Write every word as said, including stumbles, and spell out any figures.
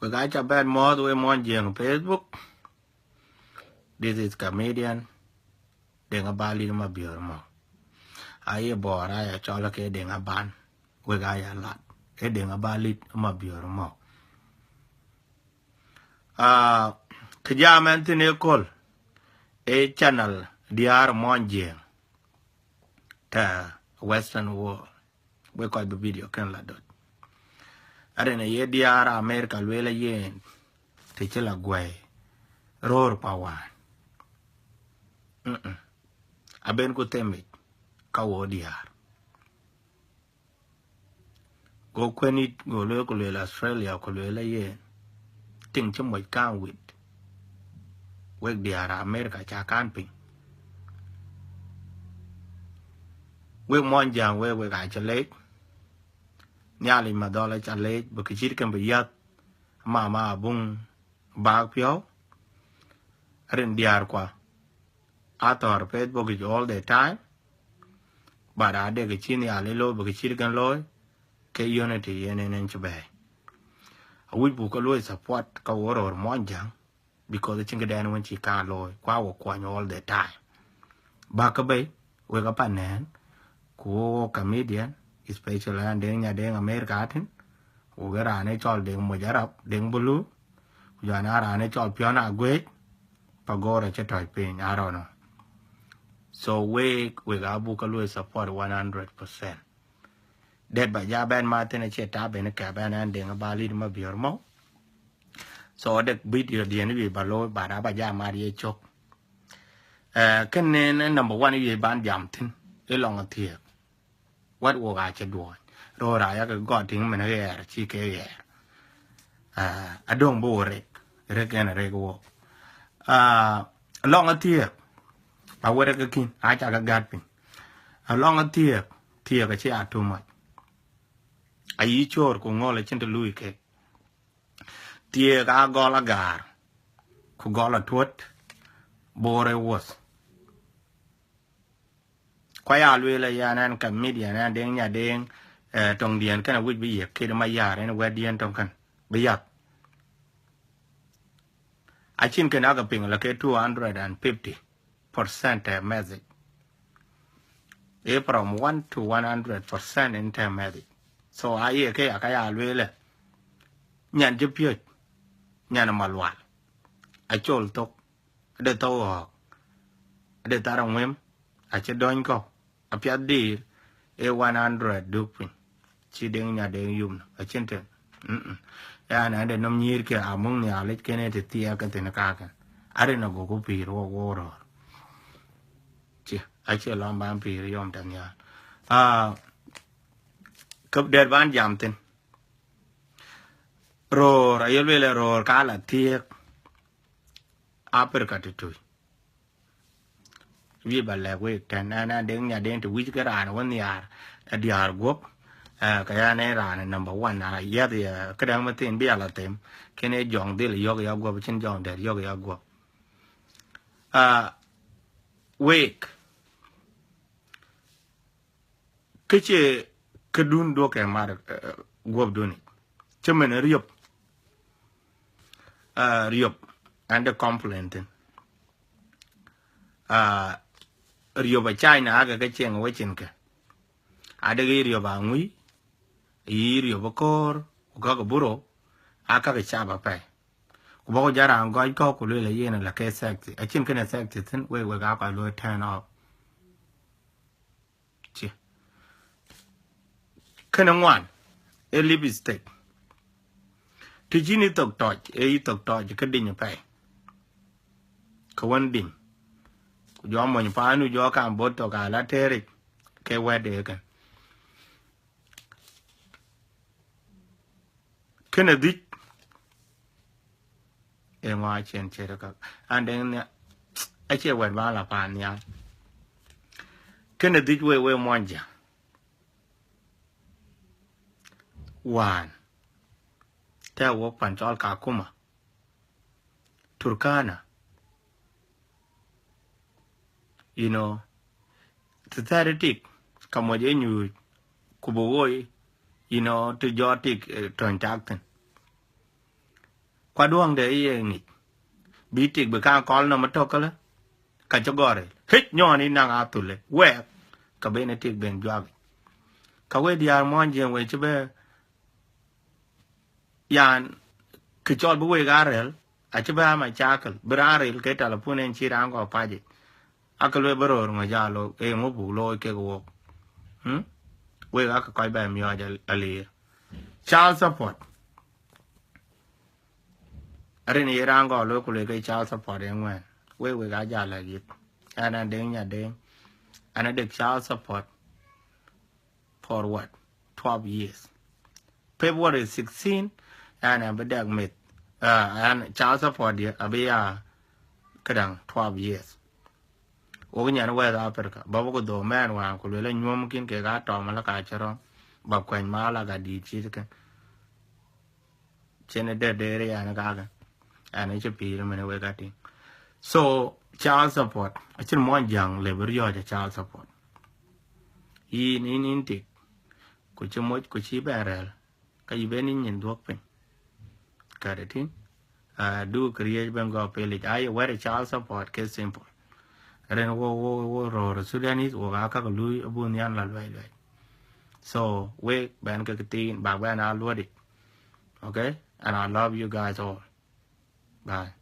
Wek aca bɛn mɔ̈ɔ̈th wek muɔny Jiëŋ Facebook. This is comedian Deŋ Abalit Mabiör Mɔ̈u. Aye Bor aya cɔl ke Deŋ Aban. Wek aya lat. Ee Deŋ Abalit Mabiör Mɔ̈u. Ah, kë jam ɛn thïn ëköl, ee channel diäär muɔny Jiëŋ të Western world. Wek kɔc bï video kën la döt. Arin aye diäär America lueel ayen, të cï la guɛi röör pa wään. Mm-mm. Aben ku themic ka wo diäär. Go kuën yic, go lueel, ku lueel Australia, ku lueel ayen, tiŋ cï moc kaŋ wit. Wek diäär America ca kan piny. Wek muɔny Jiëŋ wek, wek acä leec. Nhialic Madhɔl aca leec, bï kë cït kën bï yäth, mama abuŋ bak piɔ̈u. Rin diäär kua athɔ̈r Facebook yic all the time. But ade kë cï Nhialic looi, bï kë cït kën looi, ke unity yen en en cï bɛ̈ɛ̈i. Awïc buk ke luɔi support ka wo röör muɔny Jiëŋ, because acïn këdɛn wën cï kaŋ looi, ku a wo kuɔny all the time. Bäk ke bei, wek apan nɛ̈ɛ̈n, ku wo wo comedian, especially an Deŋ Nyadeŋ America tïn, wo ke raan ë cɔl Deŋ Moc Arab, Deŋ Bulu, ku jɔn a raan ë cɔl Piɔ̈n Aguëc, pa goor acï tɔ̈c piny, I don't know. So wek, wek abuk ke luɔi support one hundred percent. Dɛ̈t ba ja bɛn ma thïn acie tap en kɛ bɛn an Deŋ Abalit Mabiör Mɔ̈u. So dek video diɛn wiëc ba looi, but aba ja mat ye cök. Eh, kën en number one wiëc ban jam thïn, ë lɔŋ athiëëk. Wat wok acï duɔɔny. Röör aya ke gɔt tïŋ mën ɣɛɛr, cï ke ɣɛɛr. Ah, adöŋ bï wo rek, rek en rek wok. Ah, lɔŋ athiëëk, awere ke kïn, aca ke gät piny. Alɔŋ athiëëk, thiëëk acï a too much. Ayï cöör ku ŋöl acïn të lui kek. Thiëëk aa gɔl agaar, ku gɔl atuöt, Bor ë wuɔth. Ku aya lueel aya an, an comedian, an Deŋ Nyadeŋ, eh, töŋdiɛn kën awïc bï yiëk kit ma yäär en wɛ̈tdiɛn töŋ kën bï yäth. Acïn kën ake piŋ la ke two hundred and fifty percent të message. Ee from one to one hundred percent in të message. So aye ke aka ya lueel ë, nyan cï piöc, nyan malual, acol thok, ade thou ɣɔ̈ɔ̈k, ade thar aŋuëm, acï dɔny kɔ̈u, apiath diir, ee one hundred duk piny. Cï Deŋ Nyadeŋ yum, acïn tën. Mm-mm. Yan ande nɔm nyïïr ke amuk Nhialic kene të thiɛɛk ke thïn kakën. Arin agoku pïïr wok wok röör. Cï, acie lɔm ban pïïr yɔm tën nhial. Ah, këp dɛ̈t ban jam thïn. Röör, aye lueel ë röör ka la thiëëk Africa tëtui. Wiëc ba lɛ̈k wek tën, ɛn, ɛn Deŋ Nyadeŋ të wïc ke raan wën nhiaar, ë diäär guɔ̈p, eh, ke yɛn ee raan number one, na yɛth ye këdäŋ mathin bï a la them, kën ee jɔŋ dhil yɔ̈k ya guɔ̈p, cïn jɔŋ dɛ̈t yɔ̈k ya guɔ̈p. Ah, wek, kë cie këdun duɔ̈k ke mar, eh, guɔ̈pdun yic. Cï mën riöp, ah, riöp, ɛn de complain thïn. Ah, riöp a China ake ke cieŋ wecin ke. Adek yï riöp aŋui, yï riöp aköör, ku käk buro, aa käk cap apɛi. Ku bɔ̈ ku jɔt raan gɔc kɔ̈u ku lueel ë yen ala ke sexy. Acïn kënë sexy thïn, wek, wek aa kɔc luɔi turn off. Cï. Kënë ŋuan, ee lipstick. Të cïn yï thok tɔc, ee yï thok tɔc, ke diny apɛi. Ke wën diny. Ku jɔ mony paandu jɔ kam bot thok ala tëëric, ke wɛ̈t ee kën. Kënë dhïc, ee ŋö acïn cït käk. An Deŋ Nhial, acie wɛ̈t ba la paan nhial. Kënë dhïc wek, wek muɔny Jiëŋ. Wään, tɛ̈ wok pan cɔl Kakuma, Turkana, you know, të thɛɛr tik, ka mɔc ë nyuuc, ku bï woi, you know, të jɔ tik, eh, töny tak thïn. Ku aduɔŋde ye ŋic. Bï tik bï kaŋ kɔl nɔm ëtök këlë. Ka cï gɔ̈ɔ̈r ril. Hic nyɔn yï naŋ athulë. Wɛɛk. Ka ben ë tik ben juak. Ka we diäär muɔnyjiëŋ we cï bï, yan, kë cɔl bï wek aa ril, acï bï aa macakël. Bï raan ril ke telepon en cï raan gɔ̈k pac yic. Akë lueel bï röör ŋö jal looi, ee ŋö buk looi kek wok. Hmm? Wek akë kɔc bɛ miɔɔc al-, aliir. Child support. Rin ye raan gɔ̈k looi ku lueel ke child support ee ŋuɛ̈ɛ̈n. Wek, wek aa jal lɛ̈k yith. Ɛn, ɛn Deŋ Nyadeŋ. Ɛn adek child support for what? Twelve years. February sixteen, ɛn, ɛn bï dɛk meth. Ah, ɛn child support diɛ abï ya këdäŋ twelve years. Wok nyan West Africa, ba buk dhou mɛn wään ku lueel anyuɔm kin kek atɔm la ka cï rɔm. Ba kuɛny mal la ka dït cït kën. Cïn ë dɛ̈t dɛɛr yan kakë. Ɛn ë cï pïïr mën wek atïŋ. So, child support. Acïn muɔnyjiëŋ le bï riɔ̈ɔ̈c ë child support. Yïn, yïn, yïn tik. Ku cï moc, ku cï bɛn rɛ̈ɛ̈l. Ka yï ben yïn nyin dhuɔ̈k piny. Kat ë tïŋ. Ah, du kë riëëc ben gɔ̈k pilic. Aye wɛ̈t ë child support ke simple. Rin wo, wo, wo röör Sudanese, wo ka ka lui abun yan la luɛi luɛi. So, wek bɛn ke thiin, bak bɛn a luɔ̈dic. Okay? And I love you guys all. Bye.